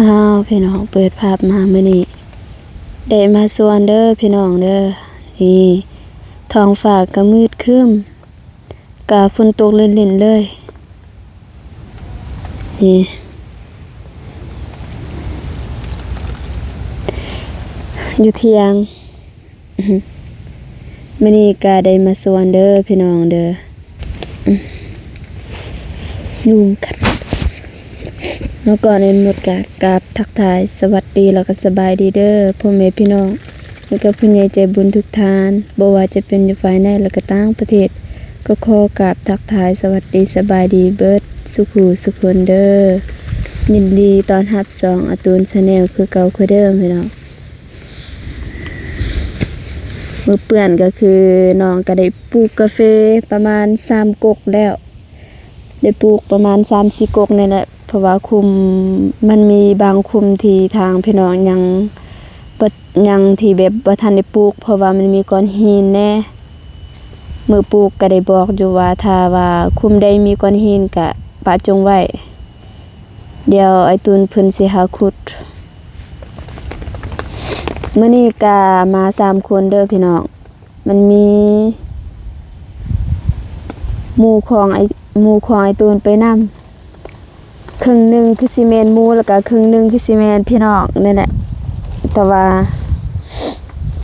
ອ້າວ ພີ່ນ້ອງ ເປີດພາບມາມື້ນີ້ ໄດ້ມາສວນເດີພີ່ນ້ອງເດີ. ນີ້ ທ້ອງຟ້າກະມືດຄຶ້ມ ກະຝົນຕົກລິນໆເລີຍ. ນີ້ ຢູ່ທ່ຽງ ມື້ນີ້ກະໄດ້ມາສວນເດີພີ່ນ້ອງເດີ. ອືມ ຍຸງກັດ. ແລ້ວກ່ອນອື່ນໝົດກະກາບທັກທາຍສະຫວັດດີ ແລ້ວກະສະບາຍດີເດີພໍ່ແມ່ພີ່ນ້ອງ ແລ້ວກະຜູ້ໃຫຍ່ໃຈບຸນທຸກທ່ານ ບໍ່ວ່າຈະເປັນຢູ່ຝ່າຍໃນ ແລ້ວກະຕ່າງປະເທດ ກໍຂໍກາບທັກທາຍສະຫວັດດີສະບາຍດີເບິດສູ່ຜູ້ສູ່ຄົນເດີ. ຍິນດີຕ້ອນຮັບຊ່ອງອາຕູນແຊນແນວຄືເກົ່າຄືເດີມພີ່ນ້ອງ. ມື້ເປື້ອນກໍຄືນ້ອງກໍໄດ້ປູກກາເຟປະມານສາມກົກແລ້ວ ໄດ້ປູກປະມານສາມສີ່ກົກນີ້ແຫຼະ ເພາະວ່າຄຸ້ມ ມັນມີບາງຄຸ້ມທີ່ທາງພີ່ນ້ອງຍັງ ຍັງທີ່ແບບບໍ່ທັນໄດ້ປູກ ເພາະວ່າມັນມີກ້ອນຫີນແດ່. ມື້ປູກກໍໄດ້ບອກຢູ່ວ່າ ຖ້າວ່າຄຸ້ມໃດມີກ້ອນຫີນກະປະຈົງໄວ້ ດຽວອ້າຍຕູນເພິ່ນຊິຫາຂຸດ. ມື້ນີ້ກະມາສາມຄົນເດີພີ່ນ້ອງ ມັນມີໝູ່ຂອງອ້າຍ ໝູ່ຂອງອ້າຍຕູນໄປນຳ ເຄິ່ງໜຶ່ງຄືຊິແມ່ນໝູ່ ແລ້ວກະເຄິ່ງໜຶ່ງຄືຊິແມ່ນພີ່ນ້ອງນີ້ແຫຼະ. ແຕ່ວ່າ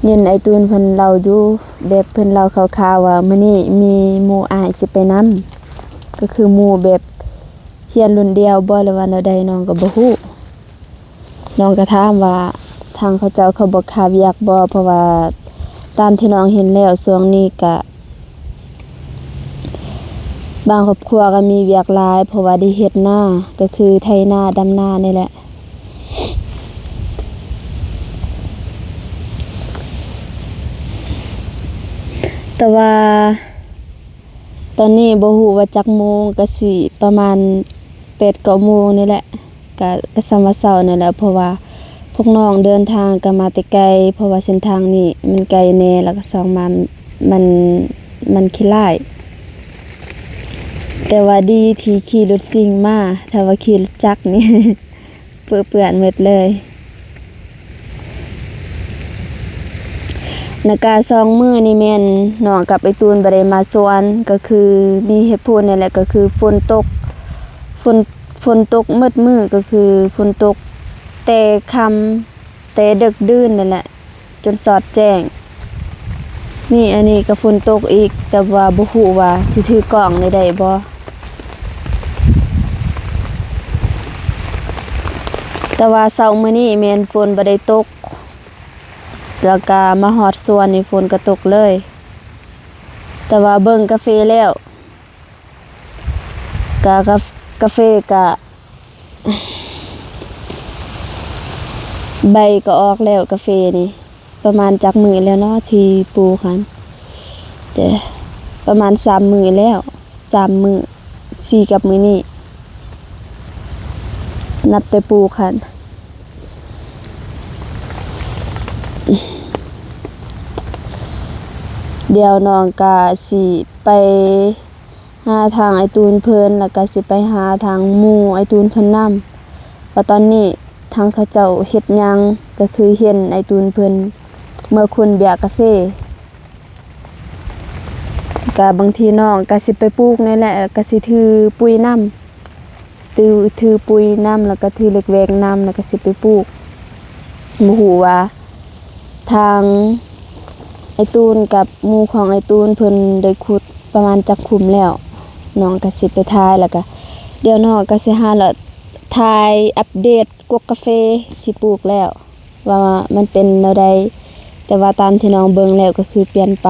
ຍິນອ້າຍຕູນເພິ່ນເລົ່າຢູ່ ແບບເພິ່ນເລົ່າຄ່າວໆວ່າ ມື້ນີ້ມີໝູ່ອ້າຍຊິໄປນຳ ກໍຄືໝູ່ແບບ ຮຽນລຸ້ນດຽວບໍ່ ຫຼືວ່າແນວໃດ ນ້ອງກໍບໍ່ຮູ້. ນ້ອງກໍຖາມວ່າ ທາງເຂົາເຈົ້າເຂົາບໍ່ຄາວຽກບໍ່ ເພາະວ່າຕາມທີ່ນ້ອງເຫັນແລ້ວ ຊ່ວງນີ້ກະບາງຄອບຄົວກໍມີວຽກຫຼາຍ ເພາະວ່າໄດ້ເຮັດນາ ກໍຄືໄຖນາ ດຳນານີ້ແຫຼະ. ແຕ່ວ່າຕອນນີ້ບໍ່ຮູ້ວ່າຈັກໂມງ ກໍຊິປະມານແປດເກົ້າໂມງນີ້ແຫຼະ ກະ ກະສ່ຳວ່າເຊົ້ານີ້ແຫຼະ ເພາະວ່າພວກນ້ອງເດີນທາງກະມາແຕ່ໄກ ເພາະວ່າເສັ້ນທາງນີ້ມັນໄກແດ່ ແລ້ວກະສອງມາມັນ ມັນຂີ້ລ້າຍ. ແຕ່ວ່າດີທີ່ຂີ່ລົດຊິງມາ ຖ້າວ່າຂີ່ລົດຈັກນີ້ ເປິເປື້ອນໝົດເລີຍ. ແລ້ວກະສອງມື້ນີ້ແມ່ນນ້ອງກັບອ້າຍຕູນບໍ່ໄດ້ມາສວນ ກໍຄືມີເຫດຜົນນີ້ແຫຼະ ກໍຄືຝົນຕົກ ຝົນ ຝົນຕົກໝົດມື້ ກໍຄືຝົນຕົກແຕ່ຄ່ຳ ແຕ່ເດິກດື່ນນີ້ແຫຼະ ຈົນສອດແຈ້ງ. ນີ້ ອັນນີ້ກໍຝົນຕົກອີກ ແຕ່ວ່າບໍ່ຮູ້ວ່າຊິຖືກ້ອງນີ້ໄດ້ບໍ່. ແຕ່ວ່າເຊົ້າມື້ນີ້ແມ່ນຝົນບໍ່ໄດ້ຕົກ ແລ້ວກະມາຮອດສວນນີ້ຝົນກໍຕົກເລີຍ. ແຕ່ວ່າເບິ່ງກາເຟແລ້ວ ກະ ກາ ກາເຟກະ ໃບກໍອອກແລ້ວ ກາເຟນີ້ ປະມານຈັກມື້ແລ້ວເນາະທີ່ປູກຫັ້ນ ແຕ່ປະມານສາມມື້ແລ້ວ ສາມມື້ ສີ່ກັບມື້ນີ້ ນັບແຕ່ປູກຫັ້ນ. ດຽວນ້ອງກະຊິໄປ ຫາທາງອ້າຍຕູນເພິ່ນ ແລ້ວກະຊິໄປຫາທາງໝູ່ອ້າຍຕູນເພິ່ນນຳ ວ່າຕອນນີ້ທາງເຂົາເຈົ້າເຮັດຫຍັງ ກໍຄືເຫັນອ້າຍຕູນເພິ່ນເມືອຂຸນເບ້ຍກາເຟ. ກະບາງທີນ້ອງກະຊິໄປປູກນີ້ແຫຼະ ກະຊິຖືປຸ໋ຍນຳ ຖື ຖືປຸ໋ຍນຳ ແລ້ວກະຖືເຫຼັກແວກນຳ ແລ້ວກະຊິໄປປູກ. ບໍ່ຮູ້ວ່າ ທາງອ້າຍຕູນກັບໝູ່ຂອງອ້າຍຕູນເພິ່ນໄດ້ຂຸດປະມານຈັກຂຸມແລ້ວ ນ້ອງກະຊິໄປຖ່າຍ ແລ້ວກະດຽວນ້ອງກະຊິຫາເລາະຖ່າຍອັບເດດກົກກາເຟທີ່ປູກແລ້ວ ວ່າມັນເປັນແນວໃດ ແຕ່ວ່າຕາມທີ່ນ້ອງເບິ່ງແລ້ວກໍຄືປ່ຽນໄປ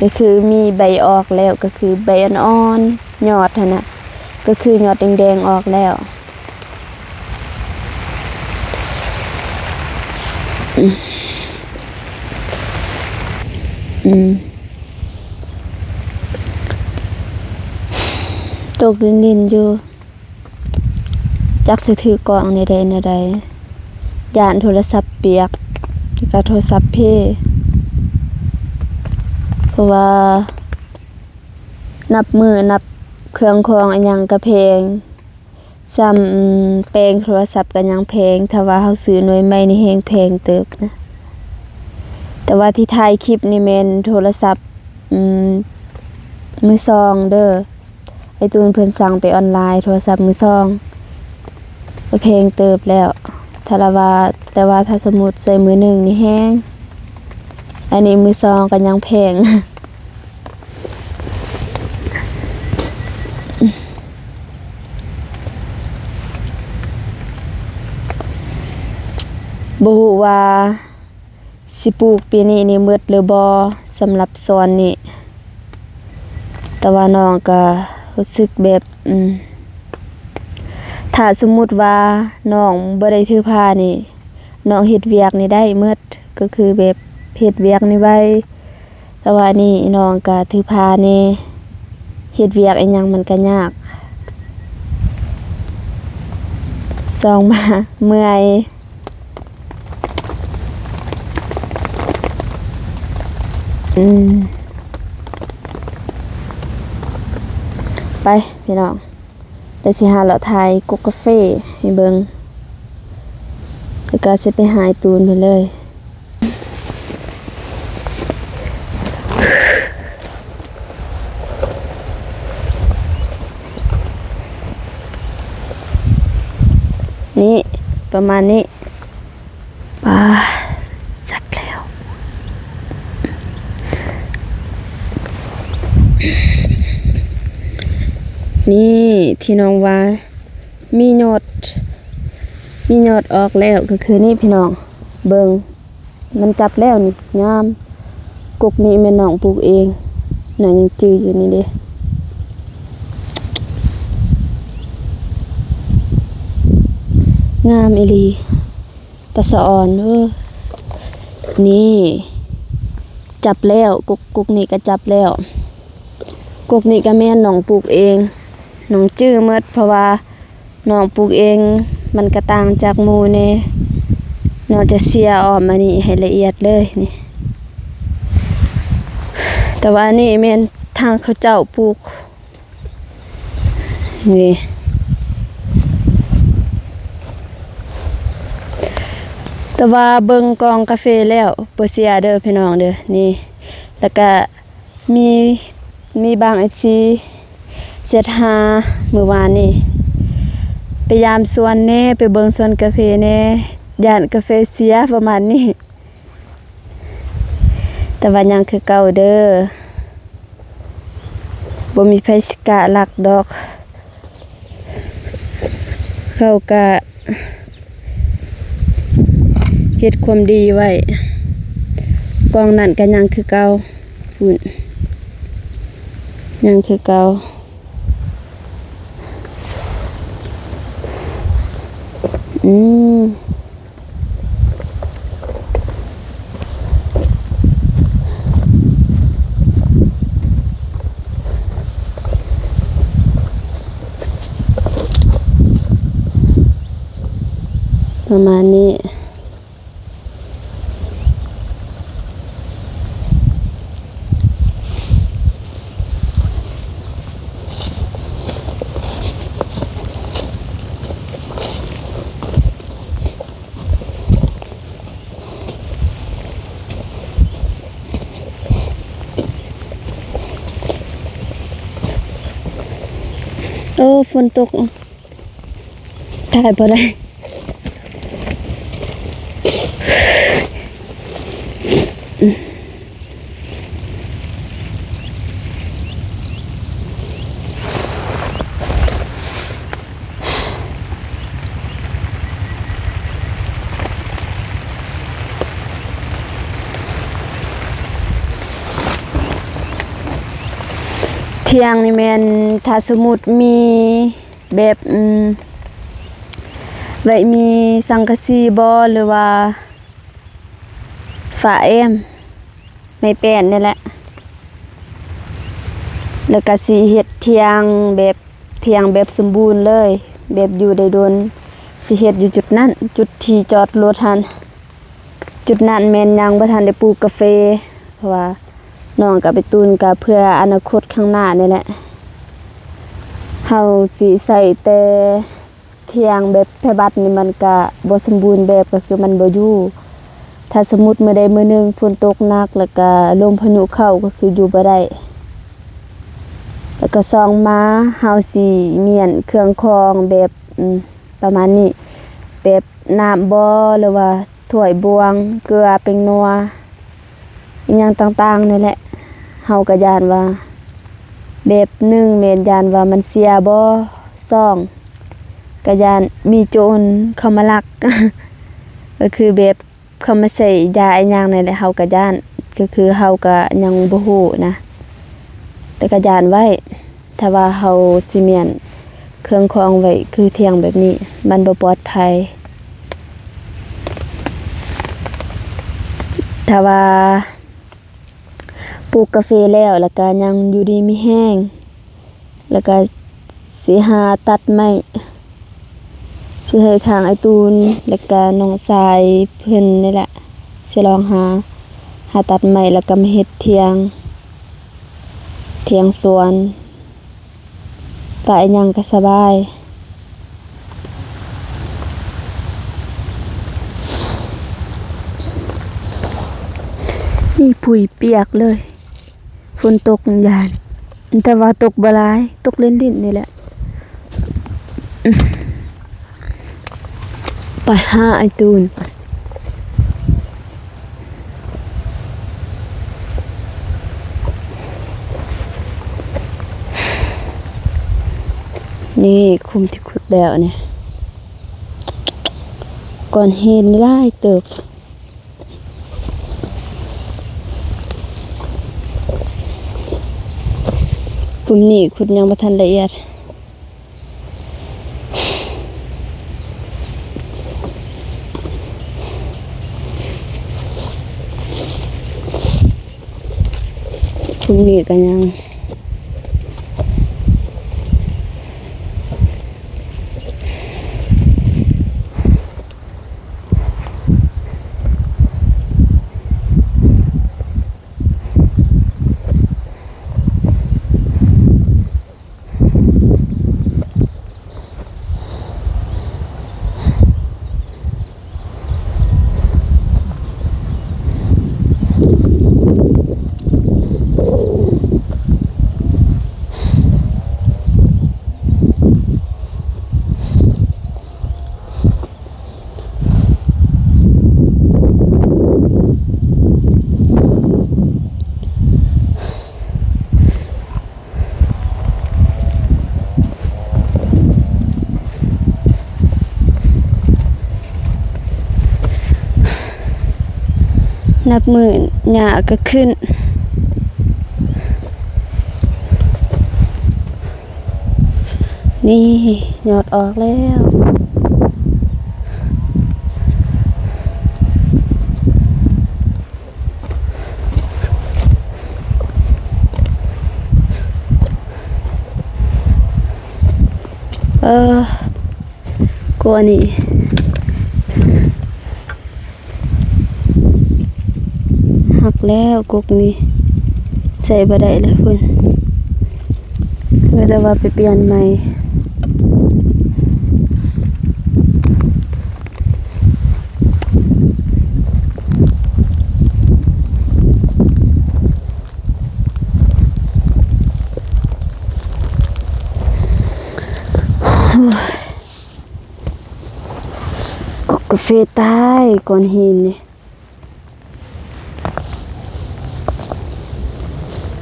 ກໍຄືມີໃບອອກແລ້ວ ກໍຄືໃບອ່ອນໆ ຍອດຫັ້ນນະ ກໍຄືຍອດແດງໆອອກແລ້ວ. ອືມ ອືມ ຕົກລິນໆຢູ່ ຈັກຊິຖືກ້ອງແນວໃດແນວໃດ ຢ້ານໂທລະສັບປຽກ ແລ້ວກໍໂທລະສັບເພ ເພາະວ່ານັບມື້ນັບເຄື່ອງຂອງອີ່ຫຍັງກະແພງ. ສ່ຳ ແປງໂທລະສັບກໍຍັງແພງ, ຖ້າວ່າເຮົາຊື້ໜ່ວຍໃໝ່ນີ້ແຮງແພງເຕີບນະ. ແຕ່ວ່າທີ່ຖ່າຍຄລິບນີ້ແມ່ນໂທລະສັບ ອືມ ມືສອງເດີ. ໄອ້ຕູນເພິ່ນສັ່ງແຕ່ອອນລາຍ ໂທລະສັບມືສອງ ກໍແພງເຕີບແລ້ວ ຖ້າລະວ່າ, ແຕ່ວ່າຖ້າສົມມຸດໃສ່ມືໜຶ່ງນີ້ແຮງ, ອັນນີ້ມືສອງກໍຍັງແພງ. ບໍ່ຮູ້ວ່າຊິປູກປີນີ້ນີ້ໝົດຫຼືບໍ່ ສຳລັບສວນນີ້, ແຕ່ວ່ານ້ອງກໍຮູ້ສຶກແບບ ອືມ ຖ້າສົມມຸດວ່ານ້ອງບໍ່ໄດ້ຖືພານີ້ ນ້ອງເຮັດວຽກນີ້ໄດ້ໝົດ, ກໍຄືແບບເຮັດວຽກນີ້ໄວ. ແຕ່ວ່ານີ້ນ້ອງກະຖືພາແດ່, ເຮັດວຽກອີ່ຫຍັງມັນກະຍາກ, ສອງມາເມື່ອຍ. ອືມ ໄປພີ່ນ້ອງ. ແລ້ວຊິຫາເລາະຖ່າຍກົກກາເຟໃຫ້ເບິ່ງ, ແລ້ວກໍຊິໄປຫາອ້າຍຕູນເພິ່ນເລີຍ. ນີ້ ປະມານນີ້. ປາ ຈັບແລ້ວ. ນີ້ທີ່ນ້ອງວ່າມີຍອດ, ມີຍອດອອກແລ້ວ ກໍຄືນີ້ພີ່ນ້ອງ ເບິ່ງ ມັນຈັບແລ້ວນີ້ ງາມ. ກົກນີ້ແມ່ນນ້ອງປູກເອງ, ນ້ອງຍັງຈື່ຢູ່ນີ້ເດ້. ງາມອີ່ຫຼີ. ຕາສະອອນເດີ. ນີ້ ຈັບແລ້ວ, ກົກ, ກົກນີ້ກໍຈັບແລ້ວ. ກົກນີ້ກໍແມ່ນນ້ອງປູກເອງ, ນ້ອງຈື່ໝົດ ເພາະວ່ານ້ອງປູກເອງ, ມັນກໍຕ່າງຈາກໝູ່ແດ່. ນ້ອງຈະເຊຍອ້ອມອັນນີ້ໃຫ້ລະອຽດເລີຍນີ້, ແຕ່ວ່າອັນນີ້ແມ່ນທາງເຂົາເຈົ້າປູກ. ນີ້ ແຕ່ວ່າເບິ່ງກອງກາເຟແລ້ວບໍ່ເຊື່ອເດີພີ່ນ້ອງເດີ. ນີ້ ແລ້ວກະມີ ມີບາງເອັຟຊີແຊັດຫາມື້ວານນີ້ ໄປຢາມສວນແດ່ ໄປເບິ່ງສວນກາເຟແດ່ ຢ້ານກາເຟເສຍ ປະມານນີ້. ແຕ່ວ່າຍັງຄືເກົ່າເດີ, ບໍ່ມີໃຜຊິກ້າລັກດອກ, ເຂົາກະເຮັດຄວາມດີໄວ້. ກອງນັ້ນກະຍັງຄືເກົ່າ, ພຸ້ນ ຍັງຄືເກົ່າ. ອືມ. ປະມານນີ້. ໂອ້ ຝົນຕົກ. ຖ່າຍບໍ່ໄດ້. ທ່ຽງນີ້ແມ່ນ ຖ້າສົມມຸດມີ ແບບ ອືມ ໄວ້ມີສັງກະສີບໍ ຫຼືວ່າຝາແອ້ມ ໄມ້ແປ້ນນີ້ແຫຼະ ແລ້ວກະຊິເຮັດທ່ຽງແບບ ທ່ຽງແບບສົມບູນເລີຍ ແບບຢູ່ໄດ້ດົນ ຊິເຮັດຢູ່ຈຸດນັ້ນ ຈຸດທີ່ຈອດລົດຫັ້ນ. ຈຸດນັ້ນແມ່ນຍັງບໍ່ທັນໄດ້ປູກກາເຟ ເພາະວ່ານ້ອງກັບອ້າຍຕູນກະເພື່ອອະນາຄົດຂ້າງໜ້ານີ້ແຫຼະ ເຮົາຊິໃຊ້ແຕ່ ຖຽງແບບໄພບັດນີ້ມັນກະບໍ່ສົມບູນແບບ ກໍຄືມັນບໍ່ຢູ່. ຖ້າສົມມຸດມື້ໃດມື້ໜຶ່ງຝົນຕົກໜັກ ແລ້ວກະລົມພາຍຸເຂົ້າ ກໍຄືຢູ່ບໍ່ໄດ້. ແລ້ວກໍສອງມາ ເຮົາຊິມ້ຽນເຄື່ອງຂອງແບບ ອາ ປະມານນີ້ ແບບນ້ຳບໍ່ ຫຼືວ່າຖ້ວຍບ່ວງ ເກືອ ແປ້ງນົວ ອີ່ຫຍັງຕ່າງໆນີ້ແຫຼະ. ເຮົາກໍຢ້ານວ່າ ແບບໜຶ່ງແມ່ນຢ້ານວ່າມັນເສຍບໍ່ ສອງກໍຢ້ານມີໂຈນເຂົ້າມາລັກ ກໍຄືແບບ ເຂົາມາໃສ່ຢາອີ່ຫຍັງນີ້ແຫຼະ ເຮົາກະຢ້ານ ກໍຄືເຮົາກະຍັງບໍ່ຮູ້ນະ ແຕ່ກະຢ້ານໄວ້. ຖ້າວ່າເຮົາຊິມ້ຽນເຄື່ອງຂອງໄວ້ຄືຖຽງແບບນີ້ ມັນບໍ່ປອດໄພ. ຖ້າວ່າ ປູກກາເຟແລ້ວ ແລ້ວກະຍັງຢູ່ດີມີແຮງ ແລ້ວກະຊິຫາຕັດໄມ້ ຊິໃຫ້ທາງອ້າຍຕູນ ແລ້ວກະນ້ອງຊາຍເພິ່ນນີ້ແຫຼະ ຊິລອງຫາ ຫາຕັດໄມ້ ແລ້ວກະມາເຮັດຖຽງ ຖຽງສວນ. ປະອີ່ຫຍັງກໍສະບາຍ. ນີ້ຜຸຍປຽກເລີຍ ຝົນຕົກຢ້ານ ແຕ່ວ່າຕົກບໍ່ຫຼາຍ ຕົກຫຼິ້ນໆນີ້ແຫຼະ. ໄປຫາອ້າຍຕູນ. ນີ້ຂຸມທີ່ຂຸດແລ້ວນີ້ ກ້ອນຫີນຫຼາຍເຕີບ. ຂຸມນີ້ຂຸດຍັງບໍ່ທັນລະອຽດ. ຂຸມນີ້ກໍຍັງ ນັບມື້ຫຍ້າກໍຂຶ້ນ. ນີ້ຍອດອອກແລ້ວ. ເອີ ກວ່ານີ້ ຫັກແລ້ວກົກນີ້ ໃຊ້ບໍ່ໄດ້ແລ້ວພຸ້ນ ມີແຕ່ວ່າໄປປ່ຽນໃໝ່. ໂອ້ຍ ກົກກາເຟຕາຍ ກ້ອນຫີນນີ້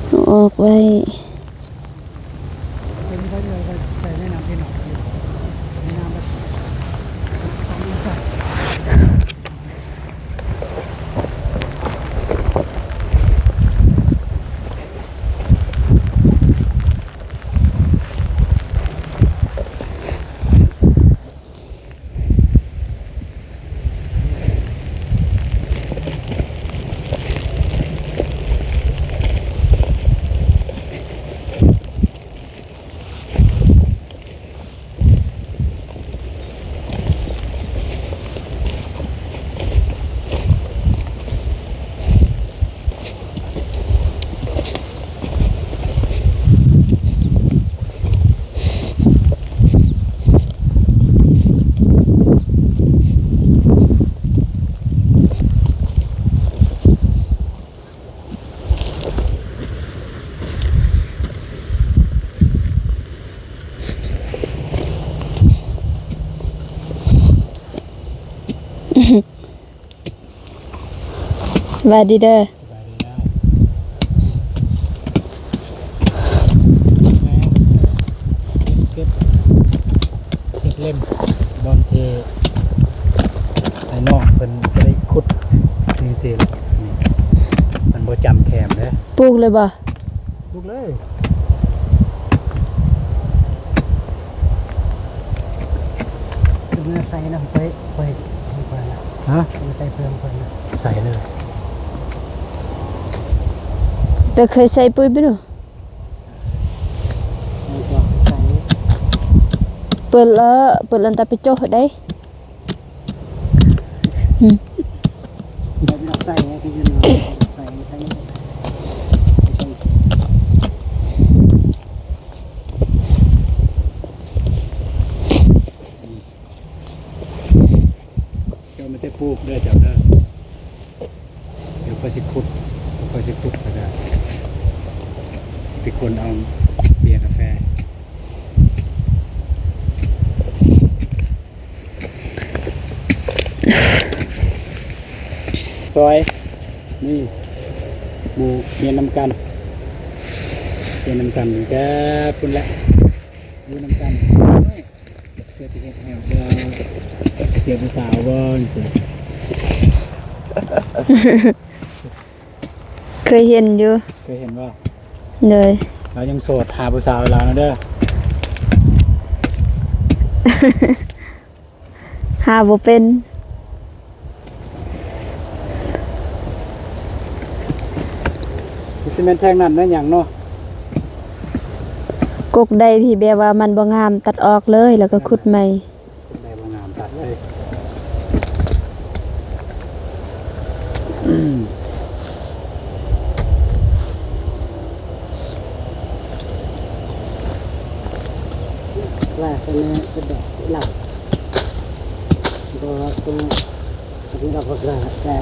ເອົາອອກໄວ້. ເ ສະບາຍດີເດີ. ສະບາຍດີນາຍ. ເກັບ ເກັບເຫຼັ້ມບ່ອນທີ່ອ້າຍນ້ອງເພິ່ນໄດ້ຂຸດ ຈັ່ງຊີ້ແຫຼະ. ນີ້ ມັນບໍ່ຈຳແຄມເດ້. ປູກເລີຍບໍ່? ປູກເລີຍ. ເອົາມາໃສ່ນຳຂ້ອຍ ຂ້ອຍ ຂ້ອຍນະ. ຮະ? ເອົາມາໃສ່ເພີ່ມຂ້ອຍນະ. ໃສ່ເລີຍ. ແຕ່ເຄີຍໃສ່ປຸ້ຍບໍ່? ເປີດແລ້ວ ເປີດແລ້ວແຕ່ໄປໂຈະໄດ້. ອືມ ແບບໃສ່ໃຫ້ຄືຢູ່ໃສ່ໃຫ້ ເຈົ້າມີແຕ່ປູກເດີເຈົ້າເດີ. ດຽວຂ້ອຍຊິຂຸດ ຂ້ອຍຊິຂຸດ ແລ້ວກະຊິໄປຂົນເອົາເບຍກາແຟ. ຊອຍ ນີ້ ໝູ່ຮຽນນຳກັນ ຮຽນນຳກັນແຕ່ພຸ້ນແຫຼະ ຢູ່ນຳກັນ. ເພື່ອຊິເຮັດແຮວບໍ່ ເສຍຜູ້ສາວບໍ່ ຈັ່ງຊີ້. ເຄີຍເຫັນຢູ່. ເຄີຍເຫັນບໍ່? ໂດຍ. ລາວຍັງໂສດ ຫາຜູ້ສາວໃຫ້ລາວແດ່ເດີ. ຫາບໍ່ເປັນ. ຊິແມ່ນແທ່ງນັ້ນແມ່ນຫຍັງເນາະ? ກົກໃດທີ່ແບບວ່າມັນບໍ່ງາມ ຕັດອອກເລີຍ ແລ້ວກໍຂຸດໃໝ່. ໄດ້ບໍ່ງາມຕັດເລີຍ. ລາກເປັນກະດອກເຫຼົ້າ ບໍ່ຕົງ ອັນນີ້ເຮົາກໍກະແຕ່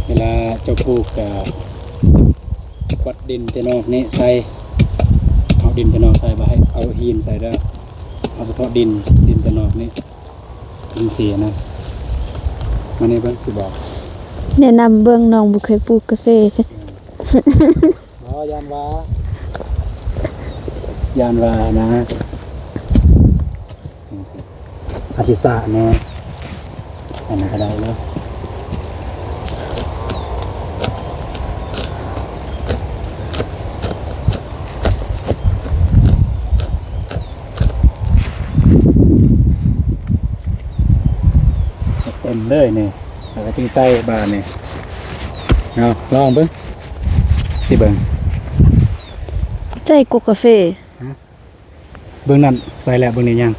ເວລາເຈົ້າປູກກະ ຄວັດດິນແຕ່ນອກນີ້ໃສ່ ເອົາດິນແຕ່ນອກໃສ່ ບໍ່ໃຫ້ເອົາຫີນໃສ່ເດີ. ເອົາສະເພາະດິນ ດິນແຕ່ນອກນີ້ ຈັ່ງຊີ້ນະ. ມານີ້ເບິ່ງ ຊິບອກ. ແນະນຳເບິ່ງ ນ້ອງບໍ່ເຄີຍປູກກາເຟ. ບໍ່ ຢ້ານວ່າ ຢ້ານວ່ານະ ຈັ່ງຊີ້ ອາດຊິສາແນ່ ອັນນັ້ນກະໄດ້ເລີຍ. ເຕັມເລີຍນີ້ ແລ້ວກະຈຶ່ງໃສ່ບາດນີ້. ເອົາ ລອງເບິ່ງ ຊິເບິ່ງ ໃສ່ກົກກາເຟ. ເບິ່ງນັ້ນໃສ່ແລ້ວ ເບິ່ງນີ້ຍັງ.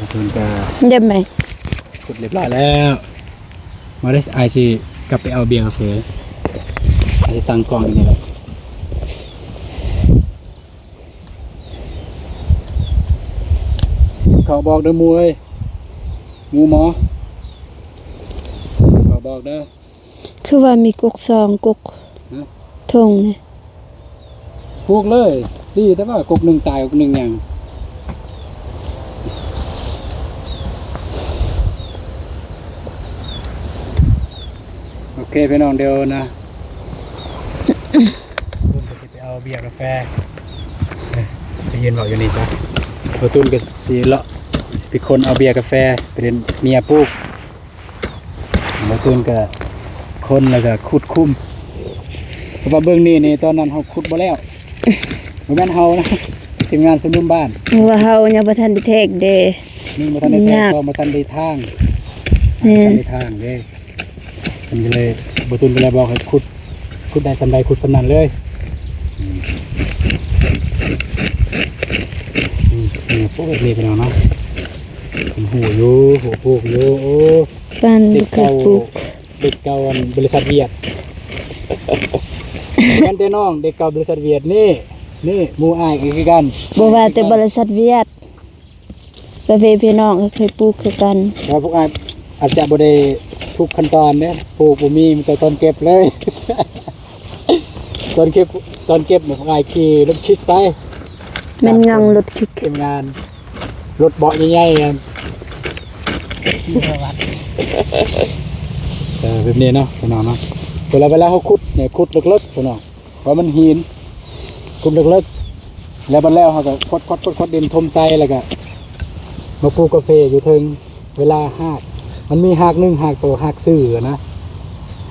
ເພິ່ນກະ ເຢັບໄໝ? ຂຸດຮຽບຮ້ອຍແລ້ວ. ມາເດີ ອ້າຍຊິກັບໄປເອົາເບຍກາເຟ ອ້າຍຊິຕັ້ງກ້ອງຢູ່ນີ້ແຫຼະ. ເຂົ້າບອກເດີໝູ່ເອີຍ ໝູ່ໝໍ ເຂົ້າບອກເດີ. ຄືວ່າມີກົກສອງກົກ ຮະ? ທົ່ງນີ້ ປູກເລີຍ ດີແຕ່ວ່າກົກໜຶ່ງຕາຍ ກົກໜຶ່ງຍັງ. ໂອເຄ ພີ່ນ້ອງ ດຽວນະ ໄປເອົາເບຍກາແຟ ໄປຢືນເວົ້າຢູ່ນີ້ຊະ. ບໍ່ຕູນກະຊິເລາະ ຊິໄປຂົນເອົາເບຍກາແຟ ໄປເຮັດເມຍປູກ. ບໍ່ຕູນກະຂົນ ແລ້ວກະຂຸດຂຸມ. ເພາະວ່າເບິ່ງນີ້ນີ້ ຕອນນັ້ນເຮົາຂຸດບໍ່ແລ້ວ ບໍ່ແມ່ນເຮົານະ ທີມງານຊຸມນຸມບ້ານ ເພາະວ່າເຮົາຍັງບໍ່ທັນໄດ້ແທກເດ້ ໜຶ່ງບໍ່ທັນໄດ້ແທກ ສອງບໍ່ທັນໄດ້ທາງ ແມ່ນ ບໍ່ທັນໄດ້ທາງເດ້. ເພິ່ນກະເລີຍ ບໍ່ຕູນກະເລີຍບອກໃຫ້ຂຸດ ຂຸດໄດ້ສ່ຳໃດຂຸດສ່ຳນັ້ນເລີຍ. ອືມ ນີ້ ປູກແບບນີ້ ພີ່ນ້ອງເນາະ ເພິ່ນຮູ້ຢູ່ ຮູ້ປູກຢູ່. ໂອ້ ບ້ານບໍ່ເຄີຍປູກ ເດັກເກົ່າ ເດັກເກົ່າອັນບໍລິສັດຫວຽດ ແມ່ນແຕ່ນ້ອງ ເດັກເກົ່າບໍລິສັດຫວຽດນີ້ ນີ້ໝູ່ອ້າຍກໍຄືກັນ. ບໍ່ວ່າແຕ່ບໍລິສັດຫວຽດ ກາເຟພີ່ນ້ອງກໍເຄີຍປູກຄືກັນ. ແຕ່ວ່າພວກອ້າຍອາດຈະບໍ່ໄດ້ທຸກຂັ້ນຕອນເດ້ ປູກບໍ່ມີ ມີແຕ່ຕອນເກັບເລີຍ. ຕອນເກັບ ຕອນເກັບນີ້ພວກອ້າຍຂີ່ລົດຄິກໄປ ແມ່ນຫຍັງລົດຄິກ? ທີມງານລົດເບາະໃຫຍ່ໆ ອັນ ເອີ ແບບນີ້ເນາະ ພີ່ນ້ອງເນາະ. ເວລາ ເວລາເຮົາຂຸດນີ້ ຂຸດເລິກໆ ພີ່ນ້ອງ ເພາະມັນຫີນ ຂຸດເລິກໆ ແລ້ວບັດແລ້ວເຮົາກໍຂົດໆໆດິນຖົມໃສ່ ແລ້ວກໍມາປູກກາເຟຢູ່ເທິງ. ເວລາຮາກ ມັນມີຮາກໜຶ່ງ ຮາກໂຕ ຮາກຊື່ນະ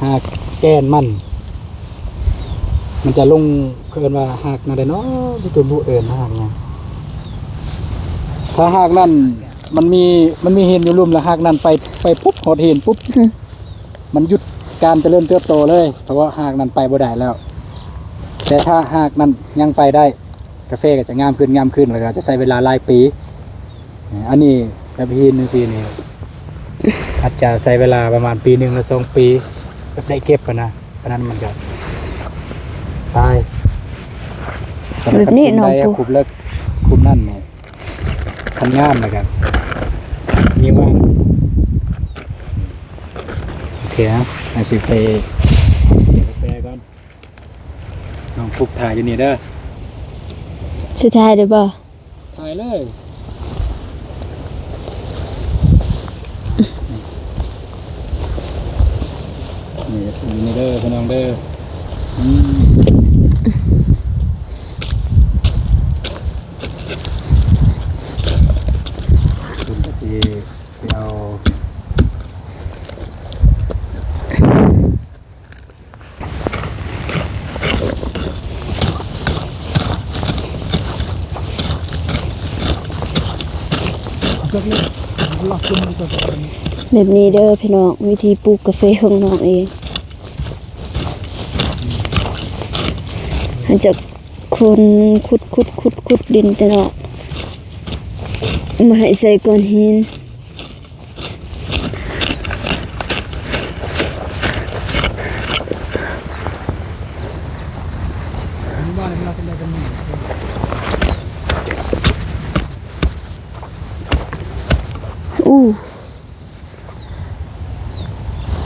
ຮາກແກ່ນມັນ ມັນຈະລົງ ເອີ້ນວ່າຮາກແນວໃດເນາະ ພີ່ຕຸ່ມ ເອີ້ນຮາກຫຍັງ? ຖ້າຮາກນັ້ນມັນມີ ມັນມີຫີນຢູ່ລຸ່ມ ແລ້ວຮາກນັ້ນໄປ ໄປປຸບ ຮອດຫີນປຸບ ອືມ ມັນຢຸດການຈະເລີນເຕີບໂຕເລີຍ ເພາະວ່າຮາກນັ້ນໄປບໍ່ໄດ້ແລ້ວ. ແຕ່ຖ້າຮາກນັ້ນຍັງໄປໄດ້ ກາເຟກໍຈະງາມຂຶ້ນ ງາມຂຶ້ນ ແລ້ວກໍຈະໃຊ້ເວລາຫຼາຍປີ. ອັນນີ້ແບບຫີນຈັ່ງຊີ້ນີ້ ອາດຈະໃຊ້ເວລາປະມານປີໜຶ່ງ ຫຼື ສອງປີ ແບບໄດ້ເກັບຫັ້ນນະ ອັນນັ້ນມັນກໍຕາຍ. ແບບນີ້ເນາະ ຂຸມໃດ ຂຸມເລິກ ຂຸມນັ້ນນີ້ ຄັນງາມແລ້ວກໍມີຫວັງ. ໂອເຄ ເຮົາຊິໄປກິນກາແຟກ່ອນ. ນ້ອງປຸກຖ່າຍຢູ່ນີ້ເດີ. ຊິຖ່າຍໄດ້ບໍ່? ຖ່າຍເລີຍ. ນີ້ ຢູ່ນີ້ເດີ ພີ່ນ້ອງເດີ. ອືມ ເພິ່ນກໍຊິ ໄປເອົາ ແບບນີ້ເດີພີ່ນ້ອງ ວິທີປູກກາເຟຂອງນ້ອງເອງ. ເຮົາຈະຂຸດ ຂຸດ ຂຸດ ຂຸດດິນແຕ່ເນາະ ມາໃຫ້ໃສ່ກ້ອນຫີນ. ອູ້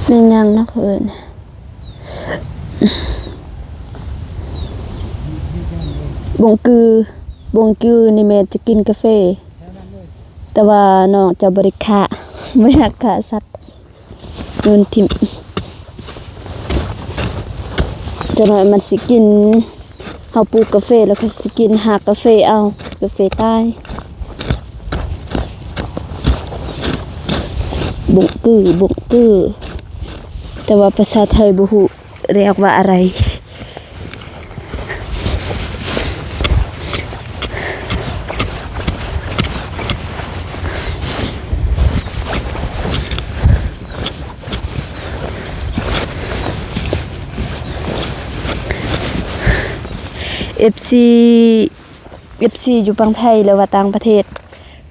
ແມ່ນຫຍັງເນາະ ເຂົາເອີ້ນ ບົງກື ບົງກືນີ້ແມ່ນຈະກິນກາເຟ ແຕ່ວ່ານ້ອງຈະບໍ່ໄດ້ຂ້າ ບໍ່ຢາກຂ້າສັດ ໂຍນຖິ້ມ. ຈັກໜ້ອຍມັນຊິກິນ ເຮົາປູກກາເຟແລ້ວກໍຊິກິນຮາກກາເຟເອົາ ກາເຟຕາຍ. ບົງກື ບົງກື ແຕ່ວ່າພາສາໄທບໍ່ຮູ້ ຮຽກວ່າອະໄລ? ເອັຟຊີ ເອັຟຊີ ຢູ່ຝັ່ງໄທ ຫຼືວ່າຕ່າງປະເທດ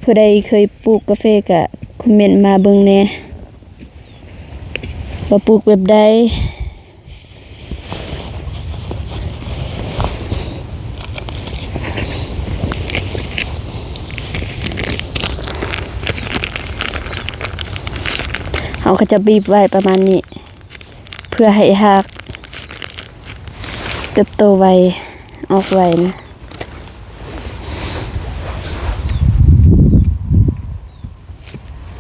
ຜູ້ໃດເຄີຍປູກກາເຟກະຄອມເມັນມາເບິ່ງແດ່ ວ່າປູກແບບໃດ? ເຮົາກໍຈະບີບໄວ້ປະມານນີ້ ເພື່ອໃຫ້ຮາກເຕີບໂຕໄວ ອອກໄວນະ.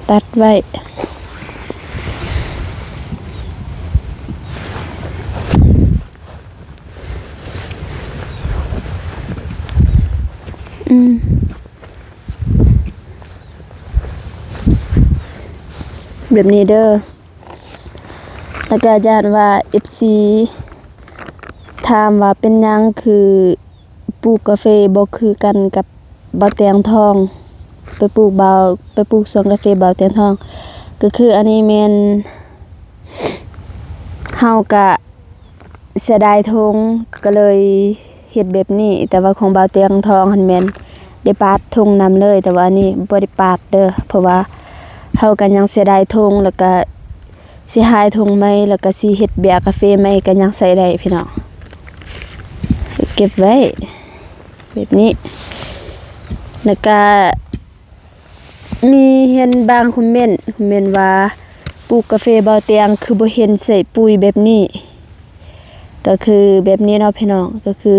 ຕັດໄວ້ ອືມ ແບບນີ້ເດີ. ແລ້ວກໍຢ້ານວ່າເອັຟຊີຖາມວ່າເປັນຫຍັງຄື ປູກກາເຟບໍ່ຄືກັນກັບບ່າວແຕງທອງ ໄປປູກບ່າວ ໄປປູກສວນກາເຟບ່າວແຕງທອງ ກໍຄືອັນນີ້ແມ່ນເຮົາກະເສຍດາຍຖົງ ກໍເລີຍ ເຮັດແບບນີ້, ແຕ່ວ່າຂອງບ່າວຕຽງທອງຫັ້ນແມ່ນໄດ້ປາດຖົງນຳເລີຍ, ແຕ່ວ່າອັນນີ້ບໍ່ໄດ້ປາດເດີ ເພາະວ່າເຮົາກໍຍັງເສຍດາຍຖົງ ແລ້ວກໍເສຍຫາຍຖົງໃໝ່ ແລ້ວກໍຊິເຮັດເບຍກາເຟໃໝ່ກໍຍັງໃຊ້ໄດ້ພີ່ນ້ອງ. ເກັບໄວ້ແບບນີ້ ແລ້ວກໍ ມີເຫັນບາງຄອມເມັນ ຄອມເມັນວ່າ ປູກກາເຟບ່າວຕຽງຄືບໍ່ເຫັນໃສ່ປຸ໋ຍແບບນີ້. ກໍຄືແບບນີ້ເນາະພີ່ນ້ອງ, ກໍຄື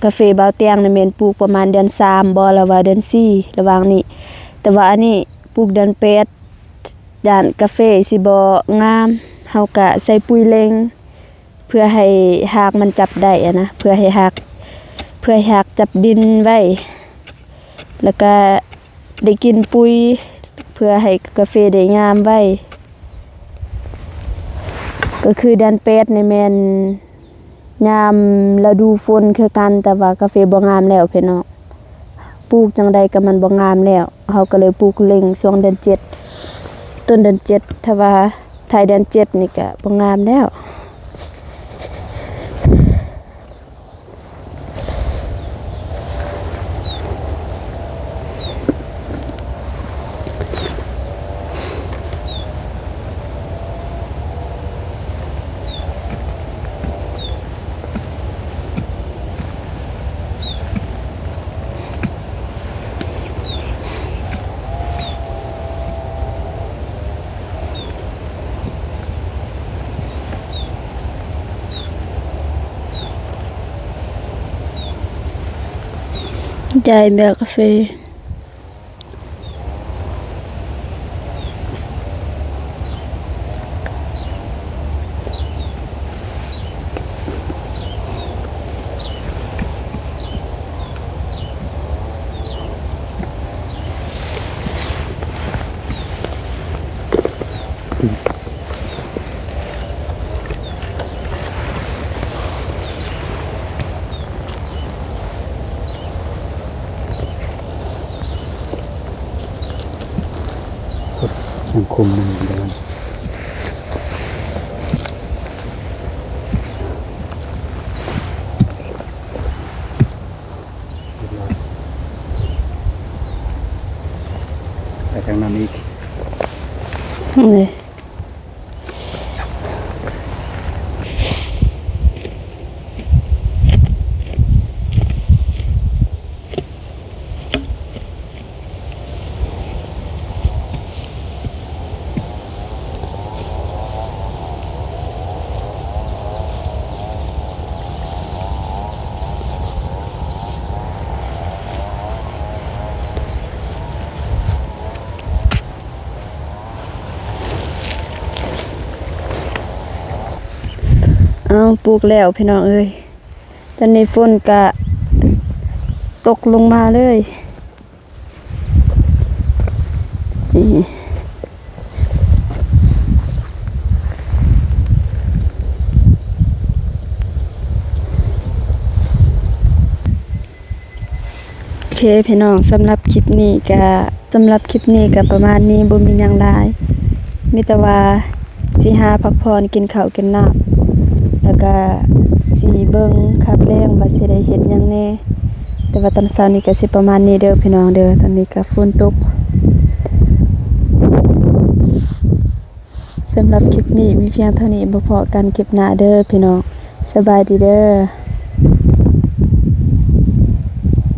ກາເຟບ່າວຕຽງນີ້ແມ່ນປູກປະມານເດືອນສາມບໍ ຫຼືວ່າເດືອນສີ່ ລະຫວ່າງນີ້, ແຕ່ວ່າອັນນີ້ປູກເດືອນແປດ ຢ້ານກາເຟຊິບໍ່ງາມ, ເຮົາກະໃສ່ປຸ໋ຍເລັ່ງ ເພື່ອໃຫ້ຮາກມັນຈັບໄດ້ຫັ້ນນະ, ເພື່ອໃຫ້ຮາກ ເພື່ອໃຫ້ຮາກຈັບດິນໄວ ແລ້ວກະໄດ້ກິນປຸ໋ຍ ເພື່ອໃຫ້ກາເຟໄດ້ງາມໄວ. ກໍຄືເດືອນແປດນີ້ແມ່ນຍາມລະດູຝົນຄືກັນ, ແຕ່ວ່າກາເຟບໍ່ງາມແລ້ວພີ່ນ້ອງ. ປູກຈັ່ງໃດກໍມັນບໍ່ງາມແລ້ວ, ເຮົາກໍເລີຍປູກເລັ່ງຊ່ວງເດືອນເຈັດ ຕົ້ນເດືອນເຈັດ, ຖ້າວ່າທ້າຍເດືອນເຈັດນີ້ກໍບໍ່ງາມແລ້ວ. ຈ່າຍເບຍກາເຟ. ສັງຄົມມັນເດີ ໄປທາງນັ້ນອີກ ນີ້. ເອົາ ປູກແລ້ວພີ່ນ້ອງເອີຍ, ຕອນນີ້ຝົນກະຕົກລົງມາເລີຍ. ນີ້ ໂອເຄພີ່ນ້ອງ, ສຳລັບຄລິບນີ້ກະ ສຳລັບຄລິບນີ້ກະປະມານນີ້, ບໍ່ມີຫຍັງຫຼາຍ, ມີແຕ່ວ່າຊິຫາພັກຜ່ອນ ກິນເຂົ້າກິນນ້ຳ ແລ້ວກະຊິເບິ່ງຄາບແລງວ່າຊິໄດ້ເຮັດຫຍັງແດ່. ແຕ່ວ່າຕອນເຊົ້ານີ້ກະຊິປະມານນີ້ເດີພີ່ນ້ອງເດີ, ຕອນນີ້ກະຝົນຕົກ. ສຳລັບຄລິບນີ້ມີພຽງເທົ່ານີ້, ມາພໍ້ກັນຄລິບໜ້າເດີພີ່ນ້ອງ, ສະບາຍດີເດີ.